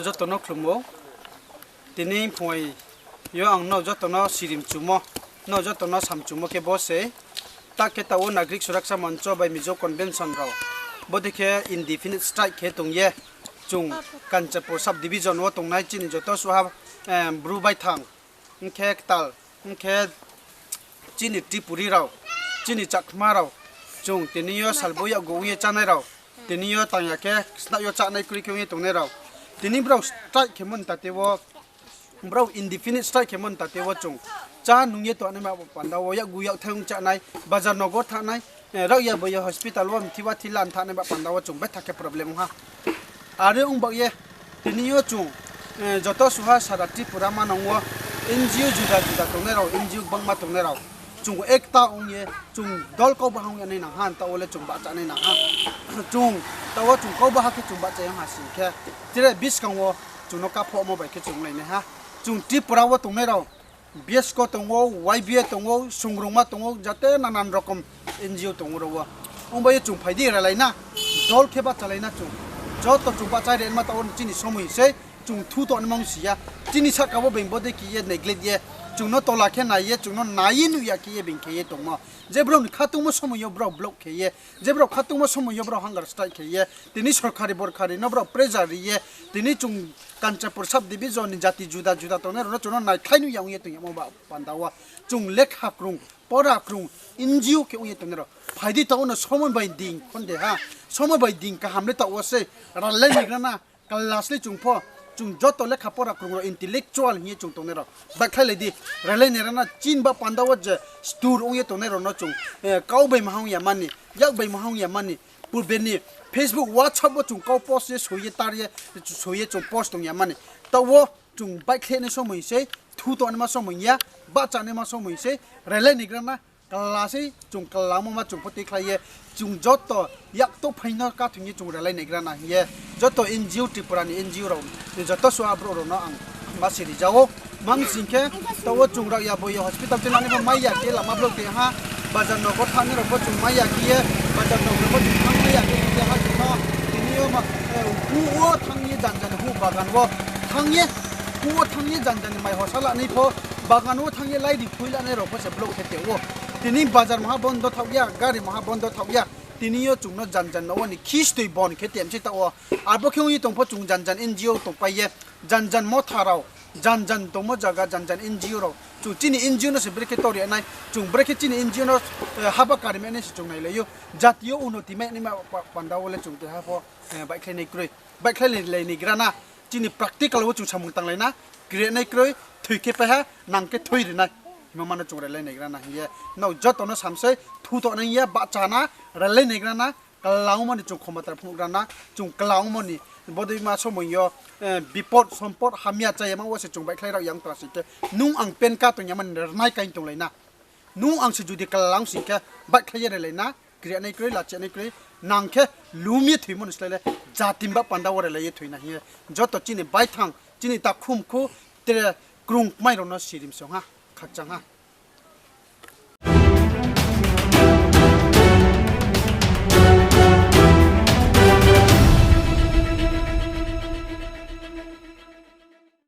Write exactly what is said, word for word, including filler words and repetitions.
Joto no khlumo. Tini phung yo ang nrao joto no sirimchumo, nrao joto no samchumo khe bo se, ta khe taoh wo Nagarik Suraksha Mancho bai Mizo Convention rao bodei khe indefinite strike khe tong ye, chung Kanchanpur sub division wo tongnai chini joto suha, Bru baithang, ong khe ktal, ong khe chini Tripuri rao, chini Chakma rao, chung tini yo salbo yakgu ong ye chánai rao, tini yo tang ya khe snaoh yo chánai kroi khe ong ye tongnai rao, tini brao strike khemo ni tate wo, brao indefinite strike khemo ni tate wo chung chá nung ye tongnaima panda wo yakgu yakthai ong chánai, bazar nogor thanngnai, raohya boya hospital wo mthi wa thi lan thanngnai ba panda wo chung betha khe problem ong ha. Are ong baoh ye, tini yo chung joto suha sara Tripura manang wo N G O juda juda tongnai rao, N G O gbangma tongnai rao, chung ekta ong ye, chung dol kau baha ong ya nai nang ha, taoh wo le chung bahcha nai nang ha. Chung, taoh wo chung kau baha khe chung bahcha ya ha sing khe, tre buskang wo chung no kaphohmo bai khe chung lai nai ha. Chung Tripura wo tongnai rao, BSCO tong ou, Y B A tong ou, Sungrungma tong ou, jate nanan rokom N G O tong ou rao wo. Ong bai ye chung phai di ralai na, dol khe bahchalai na chung. Joto chung bahcha ri nma taoh wo chini somoi sei, chung thu tongnaima ong si ya. Chini sahka wo being bodei khe ye neglect ye, chung no tola khe nai ye, chung no nai ye nuh ya khe ye being khe ye tongmo. Je brao ni khatungmo somoi yo brao block khe ye, je brao khatungmo somoi yo brao hunger strike khe ye, tini sorkari borkari no brao pressure ri ye, tini chung Kanchanpur sub division ni jati juda juda tongnai rao no chung no naikhlai nuh ya ong ye tong yamo ba panda wo. Chung lekha krung, pora krung, N G O khe ong ye tongnai rao, phai di taoh wo no somoi bai ding khon de ha. Somoi bai ding kaham le taoh wo sei, ralai naigra na, kala slei chung pho, chung joto lekha pora krung rao intellectual hing ye chung tongnai rao, baihkhlailai di, ralai naigra na, chini ba panda wo je stur ong ye tongnai rao no chung, kau bai maha ong ya mani, yak bai maha ong ya mani, purbe ni Facebook, WhatsApp wo chung kau post ye soi ye tar ye, soi ye chung post tong ya mani. Taoh wo chung baihkhlai nai somoi sei, thu tongnaima somoi ya, bahcha naima somoi sei, ralai naigra na, kala sei chung kala ongmo ma chung pho tuikhlai ye, chung joto yak touhphai no kathoing ye chung ralai naigra na hing ye, joto N G O, Tripura ni N G O rao, joto suha brouh rao no ang ma siri ja ou. Mang sing khe, taoh wo chung raohya boya hospital tuinani pho mai ya khe lama block tong ha, bazar nogor thanngnai rao pho chung mai ya khe ye, bazar nogor pho chung thanng mai ya khe ye ha chung no, tini yo ma, hu wo thanng ye jan jan hu bagan wo thanng ye, hu wo thanng ye jan jan ni mai hosa lanai pho, bagan wo thanng ye laidi khui lanai rao pho se block khe tong ou. Tini bazar maha bondo thaoh ya, gari maha bondo thaoh ya, tini yo chung no jan jan no wo ni khistoi bon khe tong sei taoh wo. Abo khe ong ye tong pho chung jan jan N G O tongpai ye, jan jan motha rao, jan jan tongmo zaga, jan jan N G O rao. Chung chini N G O no se brekhe tori nai, chung brekhe chini N G O no haba kari mai nai se chung nailai ou. Jati yo unoti mai naima panda wo le chung keha pho baihkhlai nai kroi. Baihkhlai lai naigra na, chini practical wo chung samung tanglai na, kri nai kroi, thoi khe pai ha, nang khe thoi ri nai. Himba ma no chung ralai naigra na hing ye, nrao joto no sam sei, thu tongnai ya, bahcha na, ralai naigra na, kala ongmo ni chung khomota phnuhgra na, chung kala ongmo ni, bodei ma somoi yo, bipod sompod hamya chayama wo se chung baihkhlai raohya ong tong sing khe, nung ang pen ka tong ya mani rnai kain tonglai na. Nung ang se judi kala ong sing khe, baihkhlai ye ralai na, kri nai kroi, lachi nai kroi, nang khe lum ye thoimo ni slái le, jati ni ba panda wo ralai ye thoi na hing ye, joto chini baithang, chini takhumkhu, tre krung kmai rao no sirimsong ha, khakchang ha.